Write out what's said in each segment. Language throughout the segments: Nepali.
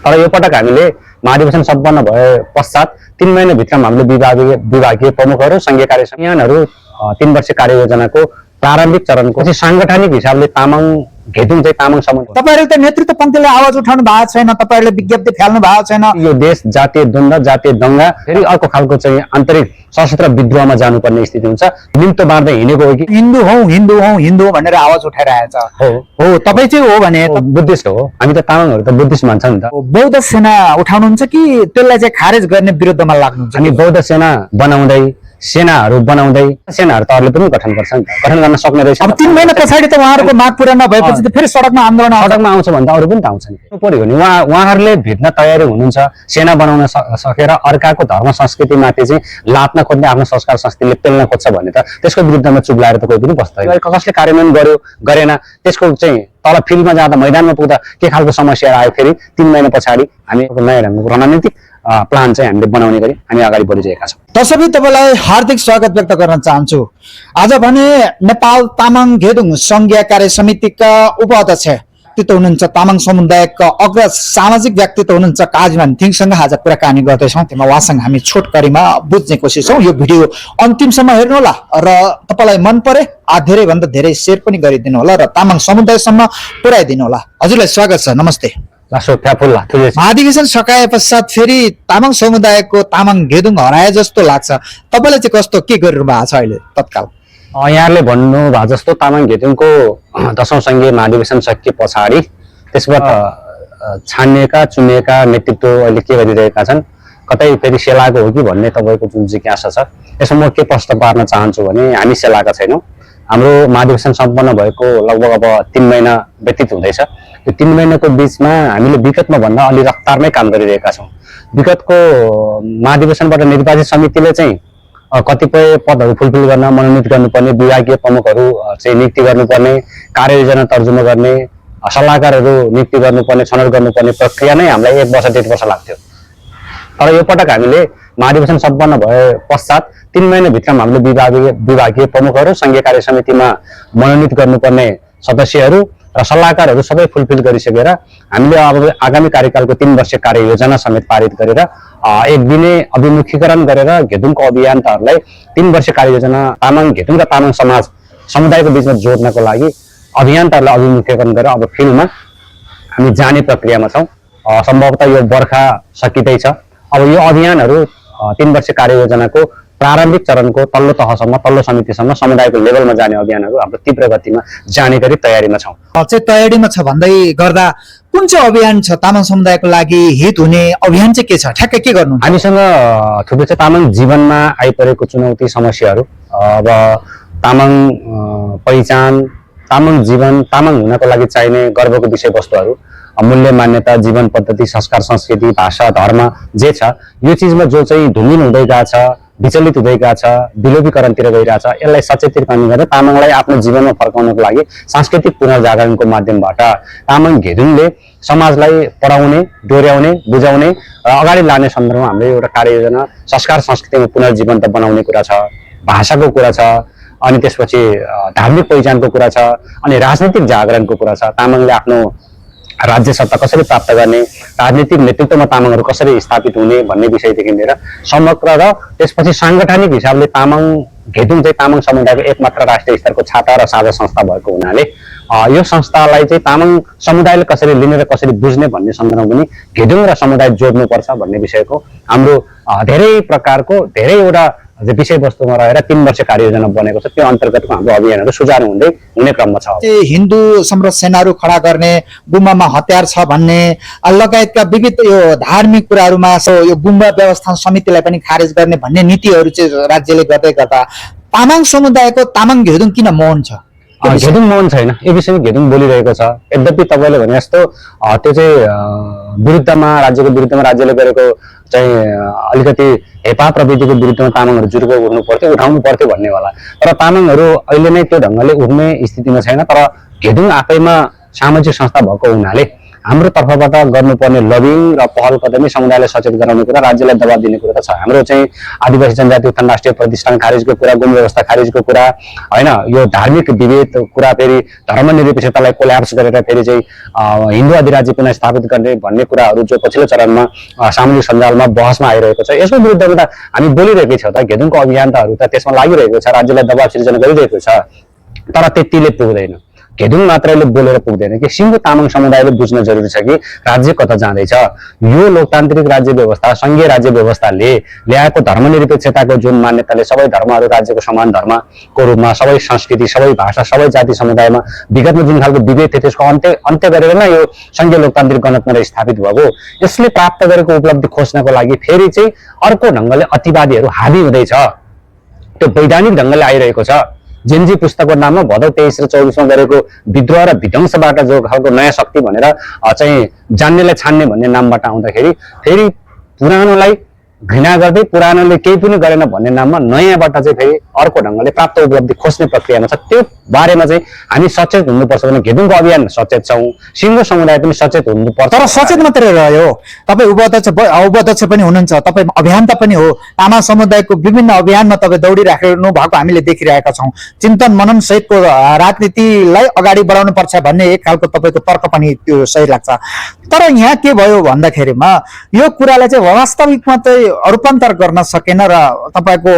तर यो पटक हामीले महाधिवेशन सम्पन्न भए पश्चात 3 महिनाभित्रमा हामीले विभागीय प्रमुखहरू संघीय कार्य समितिहरू 3 वर्ष कार्ययोजनाको प्रारम्भिक चरणको चाहिँ सांगठनिक हिसाबले तामाङ घेदुङ चाहिँ तामाङ समुदाय तपाईहरुले त नेतृत्व पन्थीले आवाज उठाउनु भएको छैन, तपाईहरुले विज्ञप्ति फाल्नु भएको छैन। यो देश जातीय द्वन्द्व जातीय दंगा फेरि अर्को खालको चाहिँ आन्तरिक सशस्त्र विद्रोहमा जानुपर्ने स्थिति हुन्छ। निम्तो बाँड्दै हिँडेको हो कि हिन्दू हौ भनेर आवाज उठाइरहेछ हो तपाई चाहिँ हो भने बुद्धिस्ट हो। हामी त तामाङहरू त बुद्धिस्ट मान्छौँ नि त। बौद्ध सेना उठाउनुहुन्छ कि त्यसलाई चाहिँ खारेज गर्ने विरुद्धमा लाग्नुहुन्छ? हामी बौद्ध सेना बनाउँदै सेनाहरू त अरूले पनि गठन गर्छ नि त, गठन गर्न सक्ने रहेछ। अब 3 महिना पछाडि त उहाँहरुको माग पूरा नभएपछि त फेरि सडकमा आन्दोलन आउँछ भन्दा अरू पनि त आउँछ नि। पर्यो भने उहाँहरूले भेट्न तयारी हुनुहुन्छ, सेना बनाउन सकेर अर्काको धर्म संस्कृतिमाथि चाहिँ लात्न खोज्ने, आफ्नो संस्कार संस्कृतिले पेल्न खोज्छ भने त त्यसको विरुद्धमा चुप लाएर त कोही पनि बस्दैन। कसले कार्यान्वयन गर्यो गरेन त्यसको चाहिँ तल फिल्डमा जाँदा मैदानमा पुग्दा के खालको समस्या आयो फेरि 3 महिना पछाडि हामी नयाँ ढङ्गको रणनीतिक प्लान चाहिँ हामीले बनाउने गरी हामी अगाडि बढिरहेका छौँ। तसर्थ तपाईलाई हार्दिक स्वागत व्यक्त गर्न चाहन्छु। आज भने नेपाल तामाङ घेदुङ संघीय कार्य समितिका उपाध्यक्ष व्यक्तित्व हुनुहुन्छ, तामाङ समुदायका अग्रज सामाजिक व्यक्तित्व हुनुहुन्छ काजीमान थिङसँग आज कुराकानी गर्दैछौँ। त्यसमा उहाँसँग हामी छोटकरीमा बुझ्ने कोसिस छौँ। यो भिडियो अन्तिमसम्म हेर्नु होला र तपाईलाई मन परे धेरै भन्दा धेरै शेयर पनि गरिदिनु होला र तामाङ समुदायसम्म पुर्याइदिनु होला। हजुरलाई स्वागत छ, नमस्ते। महाधिवेशन सकाए पश्चात फेरि तामाङ समुदायको तामाङ घेदुङ हराए जस्तो लाग्छ, तपाईलाई चाहिँ कस्तो के गरिरहनु भएको छ अहिले तत्काल? यहाँले भन्नु भएको जस्तो तामाङ घेदुङको 10औं संघीय महाधिवेशन सकिए पछाडि त्यसबाट छानिएका चुनिएका नेतृत्व अहिले के गरिरहेका छन्, कतै फेरि सेलाको हो कि भन्ने तपाईँको जुन जिज्ञासा छ यसमा म के प्रश्न पार्न चाहन्छु भने हामी सेलाका छैनौँ। हाम्रो महाधिवेशन सम्पन्न भएको लगभग अब 3 महिना व्यतीत हुँदैछ। यो 3 महिनाको बिचमा हामीले विगतमा भन्दा अलि रफ्तारमै काम गरिरहेका छौँ। विगतको महाधिवेशनबाट निर्वाचित समितिले चाहिँ कतिपय पदहरू फुलफिल गर्न मनोनित गर्नुपर्ने, विभागीय प्रमुखहरू चाहिँ नियुक्ति गर्नुपर्ने, कार्ययोजना तर्जुमा गर्ने, सल्लाहकारहरू नियुक्ति गर्नुपर्ने, छनौट गर्नुपर्ने प्रक्रिया नै हामीलाई 1 वर्ष 1.5 वर्ष लाग्थ्यो। तर यो पटक हामीले महाधिवेशन सम्पन्न भए पश्चात 3 महिनाभित्रमा हामीले विभागीय प्रमुखहरू संघीय कार्य समितिमा मनोनित गर्नुपर्ने सदस्यहरू र सल्लाहकारहरू सबै फुलफिल गरिसकेर हामीले अब आगामी कार्यकालको 3 वर्ष कार्ययोजना समेत पारित गरेर एक दिने अभिमुखीकरण गरेर घेदुङको अभियन्ताहरूलाई 3 वर्ष कार्ययोजना तामाङ घेदुङ र तामाङ समाज समुदायको बिचमा जोड्नको लागि अभियन्ताहरूलाई अभिमुखीकरण गरेर अब फिल्डमा हामी जाने प्रक्रियामा छौँ। सम्भवतः यो बर्खा सकिँदैछ। अब यो अभियानहरू 3 वर्ष कार्ययोजनाको प्रारम्भिक चरणको तल्लो तहसम्म, तल्लो समितिसम्म, समुदायको लेभलमा जाने अभियानहरू हाम्रो तीव्र गतिमा जाने गरी तयारीमा छौँ। तयारीमा छ भन्दै गर्दा कुन चाहिँ अभियान छ तामाङ समुदायको लागि हित हुने अभियान चाहिँ के छ, ठ्याक्कै के गर्नु? हामीसँग थुप्रै छ तामाङ जीवनमा आइपरेको चुनौती समस्याहरू, अब तामाङ पहिचान, तामाङ जीवन, तामाङ हुनको लागि चाहिने गर्वको विषयवस्तुहरू, मूल्य मान्यता, जीवन पद्धति, संस्कार संस्कृति, भाषा, धर्म जे छ यो चिजमा जो चाहिँ धुमिल हुँदै गएको छ, विचलित हुँदै गएको छ, विलोपीकरणतिर गइरहेछ, यसलाई सचेत पार्ने गरेर तामाङलाई आफ्नो जीवनमा फर्काउनको लागि सांस्कृतिक पुनर्जागरणको माध्यमबाट तामाङ घेदुङले समाजलाई पढाउने, डोर्याउने, बुझाउने र अगाडि लाने सन्दर्भमा हामीले एउटा कार्ययोजना संस्कार संस्कृतिमा पुनर्जीवन्त बनाउने कुरा छ, भाषाको कुरा छ, अनि त्यसपछि धार्मिक पहिचानको कुरा छ, अनि राजनीतिक जागरणको कुरा छ, तामाङले आफ्नो राज्य सत्ता कसरी प्राप्त गर्ने, राजनीतिक नेतृत्वमा तामाङहरू कसरी स्थापित हुने भन्ने विषयदेखि लिएर समग्र र त्यसपछि सांगठनिक हिसाबले तामाङ घेदुङ चाहिँ तामाङ समुदायको एकमात्र राष्ट्रिय स्तरको छाता र साझा संस्था भएको हुनाले यो संस्थालाई चाहिँ तामाङ समुदायले कसरी लिने र कसरी बुझ्ने भन्ने सन्दर्भमा पनि घेदुङ र समुदाय जोड्नुपर्छ भन्ने विषयको हाम्रो धेरै प्रकारको धेरैवटा विषयवस्तुमा रहेर 3 वर्ष कार्ययोजना बनेको छ। त्यो अन्तर्गतको हाम्रो अभियानहरू सुचारू हुने क्रममा छ। हिन्दू संरचनाहरू खडा गर्ने, गुम्बामा हतियार छ भन्ने लगायतका विविध यो धार्मिक कुराहरूमा यो गुम्बा व्यवस्थापन समितिलाई पनि खारेज गर्ने भन्ने नीतिहरू चाहिँ राज्यले गर्दै गर्दा तामाङ समुदायको तामाङ घेदुङ किन मौन छ? घेदुङ मौन छैन, यो विषयमा घेदुङ बोलिरहेको छ। यद्यपि तपाईँले भने जस्तो त्यो चाहिँ विरुद्धमा, राज्यको विरुद्धमा राज्यले गरेको चाहिँ अलिकति हेपा प्रविधिको विरुद्धमा तामाङहरू जुर्को उठाउनु पर्थ्यो भन्ने होला। तर तामाङहरू अहिले नै त्यो ढङ्गले उठ्ने स्थितिमा छैन। तर घेदुङ आफैमा सामाजिक संस्था भएको हुनाले हाम्रो तर्फबाट गर्नुपर्ने लबिङ र पहल कदमी समुदायलाई सचेत गराउने कुरा, राज्यलाई दबाब दिने कुरा त छ। हाम्रो चाहिँ आदिवासी जनजाति उत्थान राष्ट्रिय प्रतिष्ठान खारिजको कुरा, गुम व्यवस्था खारिजको कुरा होइन, यो धार्मिक विभेद कुरा, फेरि धर्मनिरपेक्षतालाई कोल्याप्स गरेर फेरि चाहिँ हिन्दू अधिराज्य पुनः स्थापित गर्ने भन्ने कुराहरू जो पछिल्लो चरणमा सामाजिक सञ्जालमा बहसमा आइरहेको छ, यसको विरुद्धमा त हामी बोलिरहेकै छौँ त। घेदुङको अभियन्ताहरू त त्यसमा लागिरहेको छ, राज्यलाई दबाब सिर्जना गरिरहेको छ, तर त्यतिले पुग्दैन। घेदुङ मात्रैले बोलेर पुग्दैन कि सिङ्गो तामाङ समुदायले बुझ्न जरुरी छ कि राज्य कता जाँदैछ। यो लोकतान्त्रिक राज्य व्यवस्था, संघीय राज्य व्यवस्थाले ल्याएको धर्मनिरपेक्षताको जुन मान्यताले सबै धर्महरू राज्यको समान धर्मको रूपमा, सबै संस्कृति, सबै भाषा, सबै जाति समुदायमा विगतमा जुन खालको विभेद थियो त्यसको अन्त्य गरेर नै यो संघीय लोकतान्त्रिक गणतन्त्र स्थापित भएको। यसले प्राप्त गरेको उपलब्धि खोज्नको लागि फेरि चाहिँ अर्को ढङ्गले अतिवादीहरू हाबी हुँदैछ। त्यो वैधानिक ढङ्गले आइरहेको छ। जेनजी पुस्तकको नाममा भदौ 23 र 24 मा गरेको विद्रोह र विध्वंसबाट जो खालको नयाँ शक्ति भनेर चाहिँ जान्नेलाई छान्ने भन्ने नामबाट आउँदाखेरि फेरि पुरानोलाई घृणा गर्दै पुरानोले केही पनि गरेन भन्ने नाममा नयाँबाट चाहिँ फेरि अर्को ढङ्गले प्राप्त उपलब्धि खोज्ने प्रक्रियामा छ। त्यो बारेमा चाहिँ हामी सचेत हुनुपर्छ भने घेदुङको अभियान सचेत छौँ, सिङ्गो समुदाय पनि सचेत हुनुपर्छ। तर सचेत मात्रै रह्यो, तपाईँ उपाध्यक्ष पनि हुनुहुन्छ, तपाईँ अभियन्ता पनि हो, तामाङ समुदायको विभिन्न अभियानमा तपाईँ दौडिराख्नु भएको हामीले देखिरहेका छौँ। चिन्तन मनन सहितको राजनीतिलाई अगाडि बढाउनु पर्छ भन्ने एक खालको तपाईँको तर्क पनि त्यो सही लाग्छ। तर यहाँ के भयो भन्दाखेरिमा यो कुरालाई चाहिँ वास्तविकमा चाहिँ रूपान्तर गर्न सकेन र तपाईँको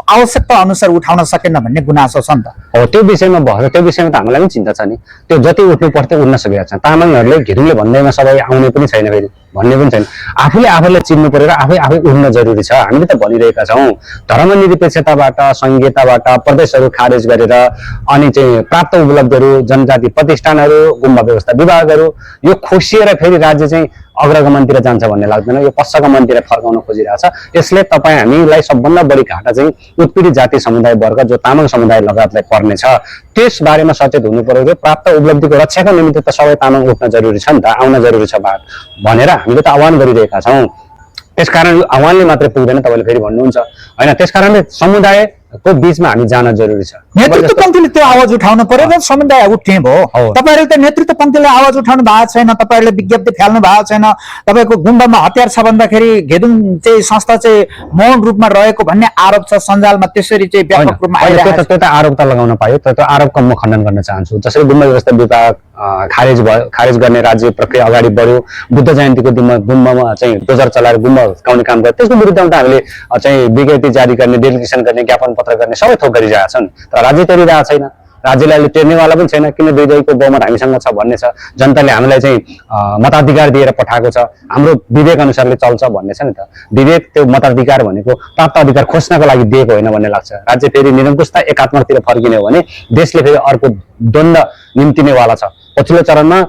आवश्यकता अनुसार उठाउन सकेन भन्ने गुनासो छ नि त। हो, त्यो विषयमा भयो, त्यो विषयमा त हामीलाई पनि चिन्ता छ नि। त्यो जति उठ्नु पर्थ्यो उठ्न सकेका छन्। तामाङहरूले घेदुङले भन्दैमा सबै आउने पनि छैन, फेरि भन्ने पनि छैन। आफूले चिन्नु पर्यो र आफै उठ्न जरुरी छ। हामीले त भनिरहेका छौँ धर्मनिरपेक्षताबाट, संघीयताबाट प्रदेशहरू खारेज गरेर अनि चाहिँ प्राप्त उपलब्धिहरू, जनजाति प्रतिष्ठानहरू, गुम्बा व्यवस्था विभागहरू यो खोसिएर फेरि राज्य चाहिँ अग्रगमनतिर जान्छ भन्ने लाग्दैन। यो पश्चगमनतिर फर्काउन खोजिरहेछ। यसले तपाईँ हामीलाई सबभन्दा बढी घाटा चाहिँ उत्पीडित जाति समुदाय वर्ग जो तामाङ समुदाय लगायतलाई पर्नेछ। त्यस बारेमा सचेत हुनु पर्यो। प्राप्त उपलब्धिको रक्षाको निमित्त त सबै तामाङ उठ्न जरुरी छ नि त, आउन जरुरी छ भनेर हामीले त आह्वान गरिरहेका छौँ। त्यसकारण यो आह्वानले मात्रै पुग्दैन, तपाईँले फेरि भन्नुहुन्छ होइन। त्यसकारणले समुदायको बिचमा हामी जान जरुरी छ। नेतृत्व पन्थीले त्यो आवाज उठाउनु पर्यो र समुदाय उठ्ने भयो। तपाईँहरूले त नेतृत्व पन्थीले आवाज उठाउनु भएको छैन, तपाईँहरूले विज्ञप्ति फाल्नु भएको छैन। तपाईँको गुम्बामा हतियार छ भन्दाखेरि घेदुङ चाहिँ संस्था चाहिँ मौन रूपमा रहेको भन्ने आरोप छ सञ्जालमा, त्यसरी चाहिँ व्यापक रूपमा आइरहेको छ। त्यो त आरोप त लगाउन पायो, त्यो आरोपको म खण्डन गर्न चाहन्छु। जसरी गुम्बा व्यवस्था विभाग खारेज भयो, खारेज गर्ने राज्य प्रक्रिया अगाडि बढ्यो, बुद्ध जयन्तीको दिनमा गुम्बामा चाहिँ डोजर चलाएर गुम्बा हुर्काउने काम गर्यो, त्यसको विरुद्धमा त हामीले चाहिँ विज्ञप्ति जारी गर्ने, डेलिगेसन गर्ने, ज्ञापन पत्र गर्ने सबै थोक गरिरहेका छन्। तर राज्य टेरिरहेको छैन, राज्यले अहिले टेर्नेवाला पनि छैन। किन 2/2 बहुमत हामीसँग छ भन्ने छ, जनताले हामीलाई चाहिँ मताधिकार दिएर पठाएको छ, हाम्रो विवेक अनुसारले चल्छ भन्ने छ नि त। विवेक त्यो मताधिकार भनेको प्राप्त अधिकार खोज्नको लागि दिएको होइन भन्ने लाग्छ। राज्य फेरि निरङ्कुशता एकात्मकतिर फर्किने हो भने देशले फेरि अर्को द्वन्द्व निम्तिनेवाला छ। पछिल्लो चरणमा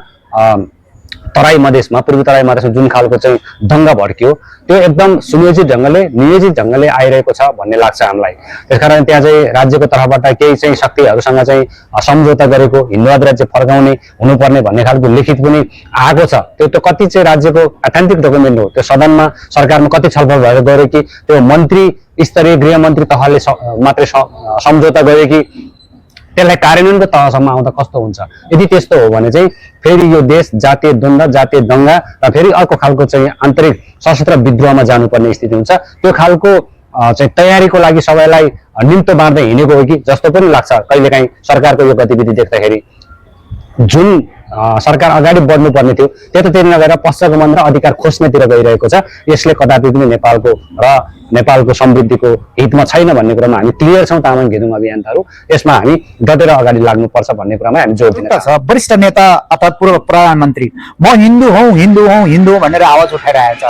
तराई मधेसमा, पूर्वी तराई मधेसमा जुन खालको चाहिँ दङ्गा भड्कियो त्यो एकदम सुनियोजित ढङ्गले, नियोजित ढङ्गले आइरहेको छ भन्ने लाग्छ हामीलाई। त्यसकारण त्यहाँ चाहिँ राज्यको तर्फबाट केही चाहिँ शक्तिहरूसँग चाहिँ सम्झौता गरेको, हिन्दू अधिराज्य फर्काउने हुनुपर्ने भन्ने खालको लिखित पनि आएको छ। त्यो कति चाहिँ राज्यको अथेन्टिक डकुमेन्ट हो, त्यो सदनमा सरकारमा कति छलफल भएर गयो कि त्यो मन्त्री स्तरीय गृहमन्त्री तहले मात्रै सम्झौता गरे कि त्यसलाई कार्यान्वयनको तहसम्म आउँदा कस्तो हुन्छ। यदि त्यस्तो हो भने चाहिँ फेरि यो देश जातीय द्वन्द्व, जातीय दङ्गा र फेरि अर्को खालको चाहिँ आन्तरिक सशस्त्र विद्रोहमा जानुपर्ने स्थिति हुन्छ। त्यो खालको चाहिँ तयारीको लागि सबैलाई निम्तो बाँड्दै हिँडेको हो कि जस्तो पनि लाग्छ कहिलेकाहीँ सरकारको यो गतिविधि देख्दाखेरि। जुन सरकार अगाडि बढ्नुपर्ने थियो त्यतातिर नगएर पश्चगमन र अधिकार खोज्नेतिर गइरहेको छ। यसले कदापि पनि नेपालको समृद्धिको हितमा छैन भन्ने कुरामा हामी क्लियर छौँ। तामाङ घेदुङ अभियन्ताहरू यसमा हामी डटेर अगाडि लाग्नुपर्छ भन्ने कुरामा हामी जोड दिन्छ। वरिष्ठ नेता अर्थात् पूर्व प्रधानमन्त्री म हिन्दू हौँ भनेर आवाज उठाइरहेछ।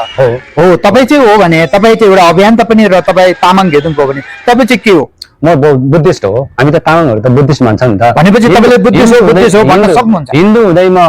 हो तपाईँ चाहिँ हो भने, तपाईँ चाहिँ एउटा अभियन्ता पनि र तपाईँ तामाङ घेदुङको हो भने तपाईँ चाहिँ के हो? म बुद्धिस्ट हो। हामी त तामाङहरू त बुद्धिस्ट मान्छ नि त। भनेपछि तपाईँले बुद्धिस्ट हो भन्न सक्नुहुन्छ। हिन्दू हुँदैमा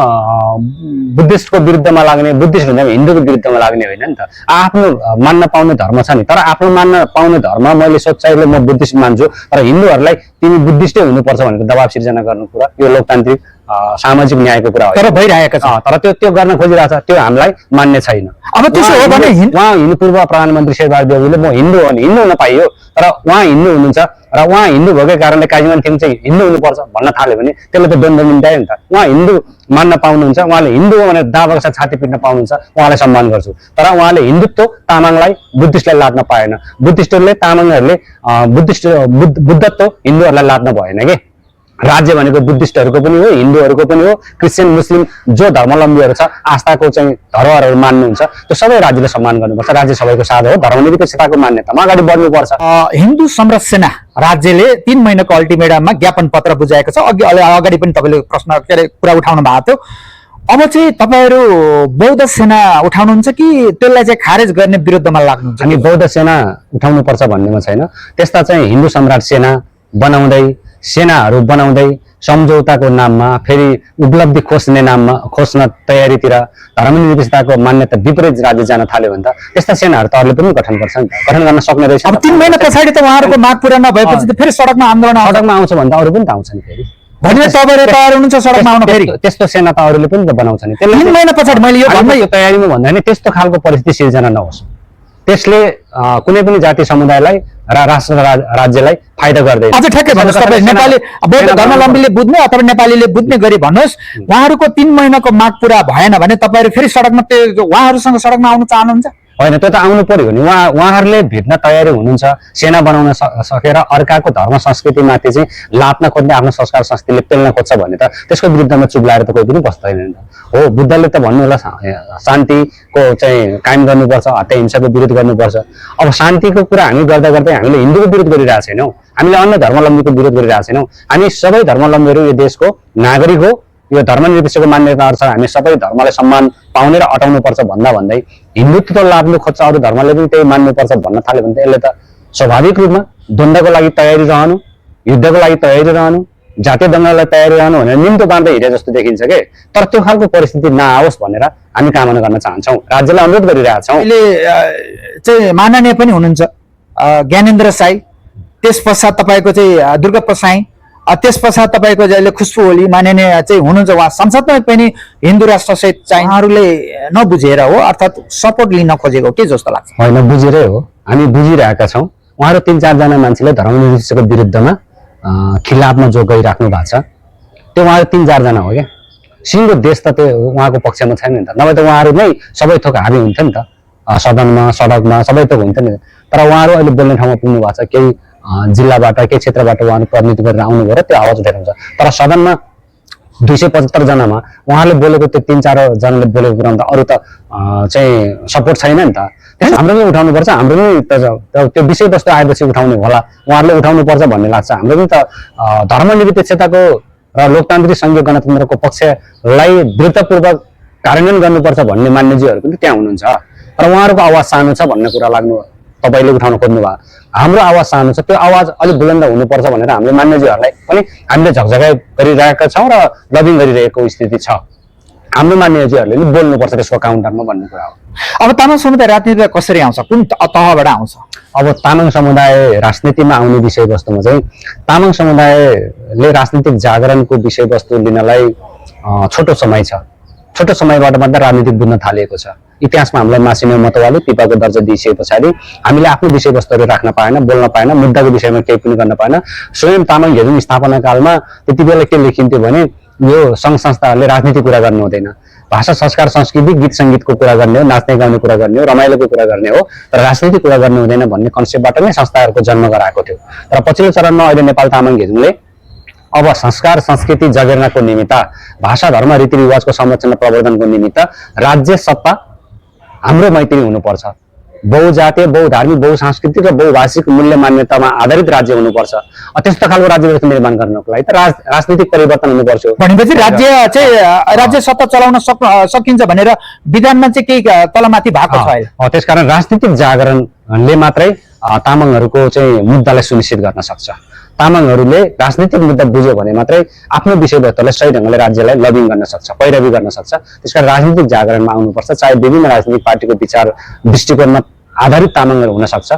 बुद्धिस्टको विरुद्धमा लाग्ने, बुद्धिस्ट हुँदैमा हिन्दूको विरुद्धमा लाग्ने होइन नि त। आफ्नो मान्न पाउने धर्म छ नि। तर आफ्नो मान्न पाउने धर्म मैले सोचाइले म बुद्धिस्ट मान्छु, तर हिन्दूहरूलाई तिमी बुद्धिस्टै हुनुपर्छ भनेर दबाब सिर्जना गर्नु कुरा यो लोकतान्त्रिक सामाजिक न्यायको कुरा तर हो भइरहेको छ। तर त्यो गर्न खोजिरहेछ, त्यो हामीलाई मान्य छैन। अब त्यसो हो भने उहाँ हिन्दू पूर्व प्रधानमन्त्री शेरबहादुर देउवाले म हिन्दू हो नि, हिन्दू हुन पाइयो, तर उहाँ हिन्दू हुनुहुन्छ र उहाँ हिन्दू भएकै कारणले काजीमान थिङ चाहिँ हिन्दू हुनुपर्छ भन्न थाल्यो भने त्यसले त द्वन्द्व मिटायो नि त। उहाँ हिन्दू मान्न पाउनुहुन्छ, उहाँले हिन्दू हो भनेर दावाको साथ छाती पिट्न पाउनुहुन्छ, उहाँलाई सम्मान गर्छु। तर उहाँले हिन्दुत्व तामाङलाई बुद्धिस्टलाई लाद्न पाएन, बुद्धिस्टहरूले तामाङहरूले बुद्धत्व हिन्दूहरूलाई लाद्न भएन के। राज्य भनेको बुद्धिस्टहरूको पनि हो, हिन्दूहरूको पनि हो, क्रिस्चियन मुस्लिम जो धर्मावलम्बीहरू छ, आस्थाको चाहिँ धरोहरहरू मान्नुहुन्छ, त्यो सबै राज्यले सम्मान गर्नुपर्छ। राज्य सबैको साझा हो, धर्मनिरपेक्षताको मान्यतामा अगाडि बढ्नुपर्छ। हिन्दू संरक्षण सेना राज्यले 3 महिनाको अल्टिमेटममा ज्ञापन पत्र बुझाएको छ। अगाडि पनि तपाईँले प्रश्न के अरे कुरा उठाउनु भएको थियो। अब चाहिँ तपाईँहरू बौद्ध सेना उठाउनुहुन्छ कि त्यसलाई चाहिँ खारेज गर्ने विरुद्धमा लाग्नुहुन्छ? अनि बौद्ध सेना उठाउनुपर्छ भन्नेमा छैन, त्यस्ता चाहिँ हिन्दू सम्राट सेना बनाउँदै, सेनाहरू बनाउँदै सम्झौताको नाममा फेरि उपलब्धि खोज्न तयारीतिर धर्मनिरपेक्षताको मान्यता विपरीत राज्य जान थाल्यो भने त त्यस्ता सेनाहरू त अरूले पनि गठन गर्छ नि त, गठन गर्न सक्ने रहेछ। अब 3 महिना पछाडि त उहाँहरूको माग पुरा नभएपछि त फेरि सडकमा आन्दोलन सडकमा आउँछ भने त अरू पनि त आउँछ नि फेरि। भने तपाईँहरू तयार हुनुहुन्छ सडकमा आउन फेरि? त्यस्तो सेना त अरूले पनि त बनाउँछ नि। 3 महिना पछाडि मैले यो भन्दै यो तयारीमा भन्दा नि त्यस्तो खालको परिस्थिति सिर्जना नहोस्, त्यसले कुनै पनि जाति समुदायलाई र राष्ट्र राज्यलाई फाइदा गर्दैन। अझ ठ्याक्कै भन्नुहोस्, तपाईँ नेपाली बौद्ध धर्मावलम्बीले बुझ्ने अथवा नेपालीले बुझ्ने गरी भन्नुहोस्, उहाँहरूको 3 महिनाको माग पुरा भएन भने तपाईँहरू फेरि सडकमा उहाँहरूसँग सडकमा आउन चाहनुहुन्छ? होइन, त्यो त आउनु पर्यो नि। उहाँहरूले भेट्न तयारी हुनुहुन्छ, सेना बनाउन सकेर अर्काको धर्म संस्कृतिमाथि चाहिँ लात्न खोज्ने, आफ्नो संस्कार संस्कृतिले पेल्न खोज्छ भने त त्यसको विरुद्धमा चुप लाएर त कोही पनि बस्दैन नि त। हो, बुद्धले त भन्नु होला शान्तिको चाहिँ कायम गर्नुपर्छ, हत्या हिंसाको विरोध गर्नुपर्छ। अब शान्तिको कुरा हामी गर्दा गर्दै हामीले हिन्दूको विरोध गरिरहेको छैनौँ, हामीले अन्य धर्मावलम्बीको विरोध गरिरहेको छैनौँ। हामी सबै धर्मावलम्बीहरू यो देशको नागरिक हो, यो धर्मनिरपेक्षको मान्यताहरू छ, हामी सबै धर्मलाई सम्मान पाउने र अटाउनुपर्छ भन्दा भन्दै हिन्दुत्व लाद्नु खोज्छ, अरू धर्मले पनि त्यही मान्नुपर्छ भन्न थाल्यो भने त यसले त स्वाभाविक रूपमा द्वन्द्वको लागि तयारी रहनु, युद्धको लागि तयारी रहनु, जातीय दङ्गललाई तयारी रहनु भनेर निम्तो बाँध्दै हिँडे जस्तो देखिन्छ के। तर त्यो खालको परिस्थिति नआओस् भनेर हामी कामना गर्न चाहन्छौँ, राज्यलाई अनुरोध गरिरहेछौँ। अहिले चाहिँ माननीय पनि हुनुहुन्छ ज्ञानेन्द्र साई, त्यस पश्चात तपाईँको चाहिँ दुर्गा प्रसाई, त्यस पश्चात तपाईँको अहिले खुसबु ओली माननीय चाहिँ हुनुहुन्छ। उहाँ संसदमा पनि हिन्दू राष्ट्रसहित चाहिँ उहाँहरूले नबुझेर हो अर्थात् सपोर्ट लिन खोजेको के जस्तो लाग्छ? होइन, बुझेरै हो, हामी बुझिरहेका छौँ। उहाँहरू 3-4 जना मान्छेले धर्मनिरपेक्षको विरुद्धमा खिलाफमा जो गइराख्नु भएको छ, त्यो उहाँहरू 3-4 जना हो क्या। सिङ्गो देश त त्यो उहाँको पक्षमा छैन नि त, नभए त उहाँहरू नै सबै थोक हाबी हुन्थ्यो नि त, सदनमा सडकमा सबै थोक हुन्थ्यो नि। तर उहाँहरू अहिले बोल्ने ठाउँमा पुग्नु भएको छ, केही जिल्लाबाट केही क्षेत्रबाट उहाँहरू प्रतिनिधित्व गरेर आउनुभयो र त्यो आवाज उठेर हुन्छ। तर सदनमा 275 जनामा उहाँहरूले बोलेको त्यो 3-4 जनाले बोलेको कुरा त अरू त चाहिँ सपोर्ट छैन नि त। हाम्रो पनि उठाउनुपर्छ, हाम्रो पनि त्यो विषयवस्तु आएपछि उठाउने होला, उहाँहरूले उठाउनुपर्छ भन्ने लाग्छ। हाम्रो पनि त धर्मनिरपेक्षताको र लोकतान्त्रिक सङ्घीय गणतन्त्रको पक्षलाई दृढतापूर्वक कार्यान्वयन गर्नुपर्छ भन्ने मान्यजीहरू पनि त्यहाँ हुनुहुन्छ। तर उहाँहरूको आवाज सानो छ भन्ने कुरा लाग्नु तपाईँले उठाउन खोज्नु भयो। हाम्रो आवाज सानो छ, त्यो आवाज अलिक बुलन्द हुनुपर्छ भनेर हामीले मान्यजीहरूलाई पनि हामीले झकझगाइ गरिरहेका छौँ र लबिङ गरिरहेको स्थिति छ। हाम्रो मान्यजीहरूले पनि बोल्नुपर्छ त्यसको काउन्टरमा भन्ने कुरा हो। अब तामाङ समुदाय राजनीतिमा कसरी आउँछ, कुन तहबाट आउँछ? अब तामाङ समुदाय राजनीतिमा आउने विषयवस्तुमा चाहिँ तामाङ समुदायले राजनीतिक जागरणको विषयवस्तु लिनलाई छोटो समय छ। छोटो समयबाट मात्र राजनीतिक बुझ्न थालिएको छ। इतिहासमा हामीलाई मासिनो मतवाले पिपाको दर्जा दिइसके पछाडि हामीले आफ्नो विषयवस्तुहरू राख्न पाएन, बोल्न पाएन, मुद्दाको विषयमा केही पनि गर्न पाएन। स्वयं तामाङ घेदुङ स्थापना कालमा त्यति बेला के लेखिन्थ्यो भने यो सङ्घ संस्थाहरूले राजनीति कुरा गर्नु हुँदैन, भाषा संस्कार संस्कृति गीत सङ्गीतको कुरा गर्ने हो, नाच्ने गाउने कुरा गर्ने हो, रमाइलोको कुरा गर्ने हो, तर राजनीति कुरा गर्नु हुँदैन भन्ने कन्सेप्टबाट नै संस्थाहरूको जन्म गराएको थियो। तर पछिल्लो चरणमा अहिले नेपाल तामाङ घेदुङले अब संस्कार संस्कृति जगेर्नाको निमित्त, भाषा धर्म रीतिरिवाजको संरक्षण र प्रवर्धनको निमित्त राज्य सत्ता हाम्रो मैत्री हुनुपर्छ, बहुजातीय बहुधार्मिक बहुसांस्कृतिक र बहुभाषिक मूल्य मान्यतामा आधारित राज्य हुनुपर्छ। त्यस्तो खालको राज्य व्यवस्था निर्माण गर्नको लागि त राजनीतिक परिवर्तन हुनुपर्छ। भनेपछि राज्य सत्ता चलाउन सकिन्छ भनेर विधानमा चाहिँ केही तलमाथि भएको छ अहिले। त्यसकारण राजनीतिक जागरणले मात्रै तामाङहरूको चाहिँ मुद्दालाई सुनिश्चित गर्न सक्छ। तामाङहरूले राजनीतिक मुद्दा बुझ्यो भने मात्रै आफ्नो विषयवस्तुलाई सही ढङ्गले राज्यलाई लबिङ गर्न सक्छ, पैरवी गर्न सक्छ। त्यसकारण राजनीतिक जागरणमा आउनुपर्छ, चाहे विभिन्न राजनीतिक पार्टीको विचार दृष्टिकोणमा आधारित तामाङहरू हुन सक्छ।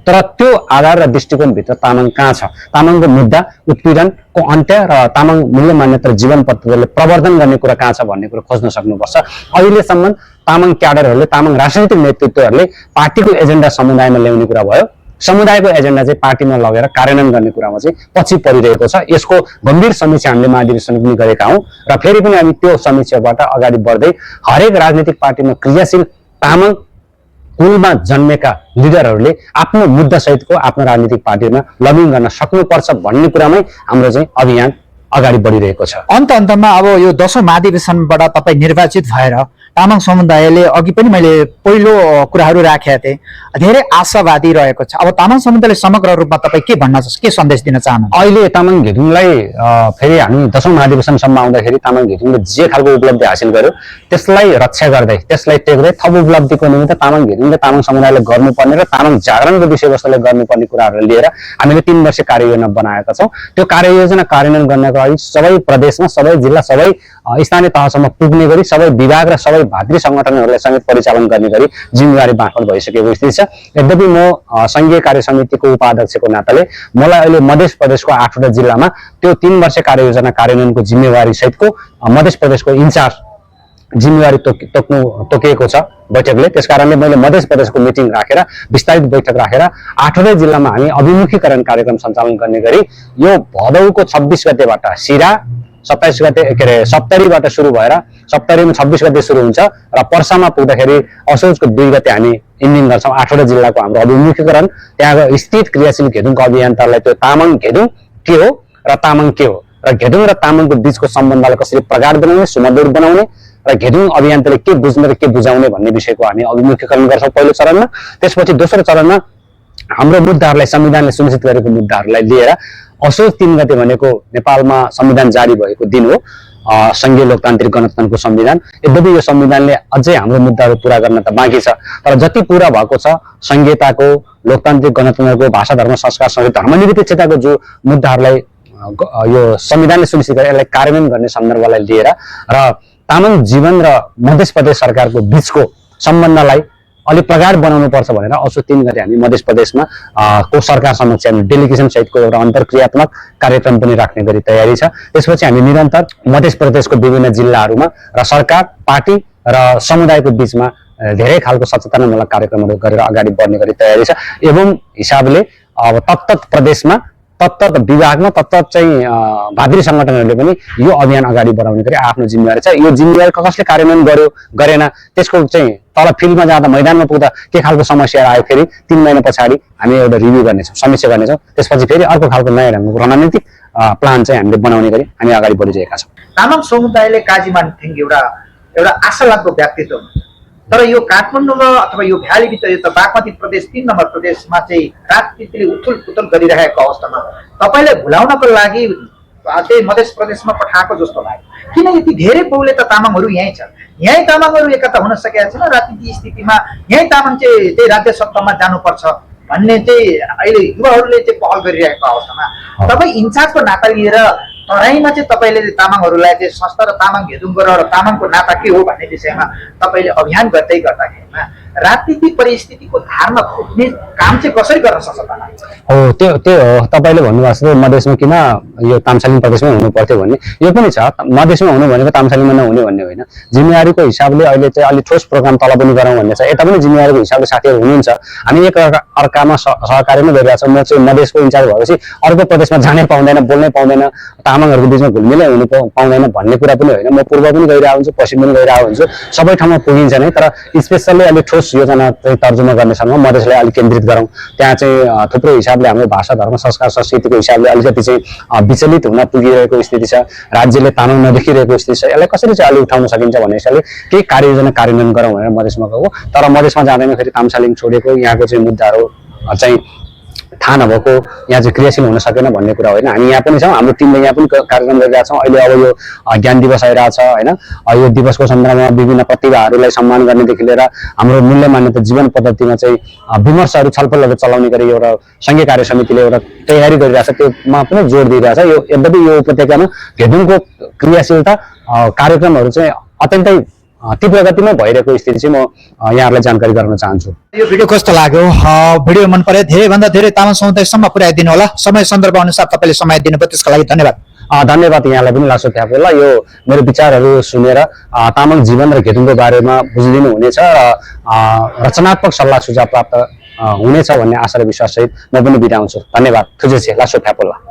तर त्यो आधार र दृष्टिकोणभित्र तामाङ कहाँ छ, तामाङको मुद्दा उत्पीडनको अन्त्य र तामाङ मूल्य मान्यता र जीवन पद्धतिले प्रवर्धन गर्ने कुरा कहाँ छ भन्ने कुरा खोज्न सक्नुपर्छ। अहिलेसम्म तामाङ क्याडरहरूले, तामाङ राजनैतिक नेतृत्वहरूले पार्टीको एजेन्डा समुदायमा ल्याउने कुरा भयो, समुदायको एजेन्डा चाहिँ पार्टीमा लगेर कार्यान्वयन गर्ने कुरामा चाहिँ पछि परिरहेको छ। यसको गम्भीर समीक्षा हामीले महाधिवेशन पनि गरेका हौँ र फेरि पनि हामी त्यो समीक्षाबाट अगाडि बढ्दै हरेक राजनीतिक पार्टीमा क्रियाशील तामाङ कुलमा जन्मेका लिडरहरूले आफ्नो मुद्दा सहितको आफ्नो राजनीतिक पार्टीमा लबिङ गर्न सक्नुपर्छ भन्ने कुरामै हाम्रो चाहिँ अभियान अगाडि बढिरहेको छ। अन्तमा अब यो 10औं महाधिवेशनबाट तपाईँ निर्वाचित भएर तामाङ समुदायले अघि पनि मैले पहिलो कुराहरू राखेका थिएँ, धेरै आशावादी रहेको छ। अब तामाङ समुदायले समग्र रूपमा तपाईँ के भन्न के सन्देश दिन चाहनुहुन्छ? अहिले तामाङ घिमिरेलाई फेरि हामी 10औं महाधिवेशनसम्म आउँदाखेरि तामाङ घिमिरेले जे खालको उपलब्धि हासिल गर्यो त्यसलाई रक्षा गर्दै, त्यसलाई टेक्दै थप उपलब्धिको निमित्त तामाङ घिमिरेले तामाङ समुदायले गर्नुपर्ने र तामाङ जागरणको विषयवस्तुले गर्नुपर्ने कुराहरू लिएर हामीले 3 वर्ष कार्ययोजना बनाएका छौँ। त्यो कार्ययोजना कार्यान्वयन गर्नको लागि सबै प्रदेशमा, सबै जिल्ला, सबै स्थानीय तहसम्म पुग्ने गरी सबै विभाग र सबै भातृ सङ्गठनहरूलाई समेत परिचालन गर्ने गरी जिम्मेवारी बाँडफाँड भइसकेको स्थिति छ। यद्यपि म संघीय कार्य समितिको उपाध्यक्षको नाताले मलाई अहिले मध्य प्रदेशको 8वटा जिल्लामा त्यो 3 वर्ष कार्ययोजना कार्यान्वयनको जिम्मेवारी सहितको मध्य प्रदेशको इन्चार्ज जिम्मेवारी तोकिएको छ बैठकले। त्यसकारणले मैले मध्य प्रदेशको मिटिङ राखेर, विस्तारित बैठक राखेर 8वटै जिल्लामा हामी अभिमुखीकरण कार्यक्रम सञ्चालन गर्ने गरी यो भदौको 26 गतेबाट सिरा, 27 गते के अरे सप्तरीबाट सुरु भएर सप्तरीमा 26 गते सुरु हुन्छ र पर्सामा पुग्दाखेरि असोजको 2 गते हामी इन्डिङ गर्छौँ। 8वटा जिल्लाको हाम्रो अभिमुखीकरण, त्यहाँ स्थित क्रियाशील घेदुङको अभियन्तालाई त्यो तामाङ घेदुङ के हो र तामाङ के हो र घेदुङ र तामाङको बीचको सम्बन्धलाई कसरी प्रगाढ बनाउने, सुमधुर बनाउने र घेदुङ अभियन्ताले के बुझ्ने र के बुझाउने भन्ने विषयको हामी अभिमुखीकरण गर्छौँ पहिलो चरणमा। त्यसपछि दोस्रो चरणमा हाम्रो मुद्दाहरूलाई, संविधानले सुनिश्चित गरेको मुद्दाहरूलाई लिएर असोज 3 गते भनेको नेपालमा संविधान जारी भएको दिन हो, संघीय लोकतान्त्रिक गणतन्त्रको संविधान। यद्यपि यो संविधानले अझै हाम्रो मुद्दाहरू पूरा गर्न त बाँकी छ, तर जति पूरा भएको छ संघीयताको, लोकतान्त्रिक गणतन्त्रको, भाषा, धर्म, संस्कार, संस्कृति, धर्मनिरपेक्षताको जो मुद्दाहरूलाई यो संविधानले सुनिश्चित गरे यसलाई कार्यान्वयन गर्ने सन्दर्भलाई लिएर र तामाङ जीवन र मध्य प्रदेश सरकारको बीचको सम्बन्धलाई अलि प्रगाढ बनाउनु पर्छ भनेर असोज 3 गते हामी मध्य प्रदेशमा को सरकार समक्ष हामी डेलिगेसन सहितको एउटा अन्तर्क्रियात्मक कार्यक्रम पनि राख्ने गरी तयारी छ। त्यसपछि हामी निरन्तर मध्य प्रदेशको विभिन्न जिल्लाहरूमा र सरकार, पार्टी र समुदायको बीचमा धेरै खालको सचेतनामूलक कार्यक्रमहरू गरेर अगाडि बढ्ने गरी तयारी छ। एवं हिसाबले अब तत्त प्रदेशमा, तत्त विभागमा, तत्त चाहिँ भातृ सङ्गठनहरूले पनि यो अभियान अगाडि बढाउने गरी आफ्नो जिम्मेवारी छ। यो जिम्मेवारी कसले कार्यान्वयन गर्यो गरेन त्यसको चाहिँ तल फिल्डमा जाँदा, मैदानमा पुग्दा के खालको समस्या आयो फेरि 3 महिना पछाडि हामी एउटा रिभ्यू गर्नेछौँ, समीक्षा गर्नेछौँ। त्यसपछि फेरि अर्को खालको नयाँ ढङ्गको रणनीतिक प्लान चाहिँ हामीले बनाउने गरी हामी अगाडि बढिरहेका छौँ। तामाङ समुदायले काजीमान थिङ एउटा आशा लाग्दो व्यक्तित्व हुनुहुन्छ, तर यो काठमाडौँमा अथवा यो भ्यालीभित्र, यो त बागमती प्रदेश 3 नम्बर प्रदेशमा चाहिँ राजनीतिले उथुल गरिरहेको अवस्थामा तपाईँले भुलाउनको लागि त्यही मध्य प्रदेशमा पठाएको जस्तो लाग्यो। किन यति धेरै बहुले त तामाङहरू यहीँ छ, यहीँ तामाङहरू एकता हुन सकेका छैन, राजनीतिक स्थितिमा यहीँ तामाङ चाहिँ त्यही राज्य सत्तामा जानुपर्छ भन्ने चाहिँ अहिले युवाहरूले चाहिँ पहल गरिरहेको अवस्थामा तपाईँ इन्चार्जको नाता लिएर तराईमा चाहिँ तपाईँले तामाङहरूलाई चाहिँ संस्था र तामाङ घेदुङको र तामाङको नाता के हो भन्ने विषयमा तपाईँले अभियान गर्दै गर्दाखेरिमा राजनीतिक परिस्थितिको धारमा खोज्ने काम चाहिँ कसरी गर्न सक्छ त? हो, त्यो तपाईँले भन्नुभएको जस्तो मधेसमा किन यो तामसालिङ प्रदेशमै हुनु पर्थ्यो भन्ने यो पनि छ। मधेसमा हुनु भनेको तामसालिङमा नहुने भन्ने होइन। जिम्मेवारीको हिसाबले अहिले चाहिँ अलिक ठोस प्रोग्राम तल पनि गरौँ भन्ने छ। यता पनि जिम्मेवारीको हिसाबले साथीहरू हुनुहुन्छ, हामी एक अर्कामा सहकार्य नै गरिरहेछौँ। म चाहिँ मधेसको इन्चार्ज भएपछि अर्को प्रदेशमा जानै पाउँदैन, बोल्नै पाउँदैन, तामाङहरूको बिचमा घुलमिलै हुनु पाउँदैन भन्ने कुरा पनि होइन। म पूर्व पनि गइरहेको हुन्छु, पश्चिम पनि गइरहेको हुन्छु, सबै ठाउँमा पुगिन्छ नै। तर स्पेसल्ली अलिक ठोस योजना चाहिँ तर्जुमा गर्नेसँग मधेसलाई अलिक केन्द्रित गरौँ। त्यहाँ चाहिँ थुप्रो हिसाबले हाम्रो भाषा, धर्म, संस्कार, संस्कृतिको हिसाबले अलिकति चाहिँ विचलित हुन पुगिरहेको स्थिति छ, राज्यले तामाङ नदेखिरहेको स्थिति छ। यसलाई कसरी चाहिँ अलि उठाउन सकिन्छ भन्ने हिसाबले केही कार्ययोजना कार्यान्वयन गरौँ भनेर मधेसमा गएको। तर मधेसमा जाँदैन फेरि तामसालिङ छोडेको, यहाँको चाहिँ मुद्दाहरू चाहिँ थाहा नभएको, यहाँ चाहिँ क्रियाशील हुन सकेन भन्ने कुरा होइन। हामी यहाँ पनि छौँ, हाम्रो टिमले यहाँ पनि कार्यक्रम गरिरहेका छौँ। अहिले अब यो ज्ञान दिवस आइरहेको छ होइन, यो दिवसको सन्दर्भमा विभिन्न प्रतिभाहरूलाई सम्मान गर्नेदेखि लिएर हाम्रो मूल्य मान्यता जीवन पद्धतिमा चाहिँ विमर्शहरू, छलफलहरू चलाउने गरी एउटा संघीय कार्य समितिले एउटा तयारी गरिरहेछ, त्योमा पनि जोड दिइरहेछ। यो यद्यपि यो उपत्यकामा घेदुङको क्रियाशीलता कार्यक्रमहरू चाहिँ अत्यन्तै ती प्रगतिमा भइरहेको स्थिति चाहिँ म यहाँहरूलाई जानकारी गराउन चाहन्छु। यो भिडियो कस्तो लाग्यो? भिडियो मन परे धेरैभन्दा धेरै तामाङ समुदायसम्म पुर्याइदिनु होला। समय सन्दर्भ अनुसार तपाईँले समय दिनुभयो, त्यसको लागि धन्यवाद। धन्यवाद यहाँलाई पनि लासो थ्यापोला। यो मेरो विचारहरू सुनेर तामाङ जीवन र घेतुङको बारेमा बुझिदिनु हुनेछ र रचनात्मक सल्लाह सुझाव प्राप्त हुनेछ भन्ने आशा र विश्वास सहित म पनि बिदा हुन्छु। धन्यवाद। थुजेछे लासो थ्यापोला।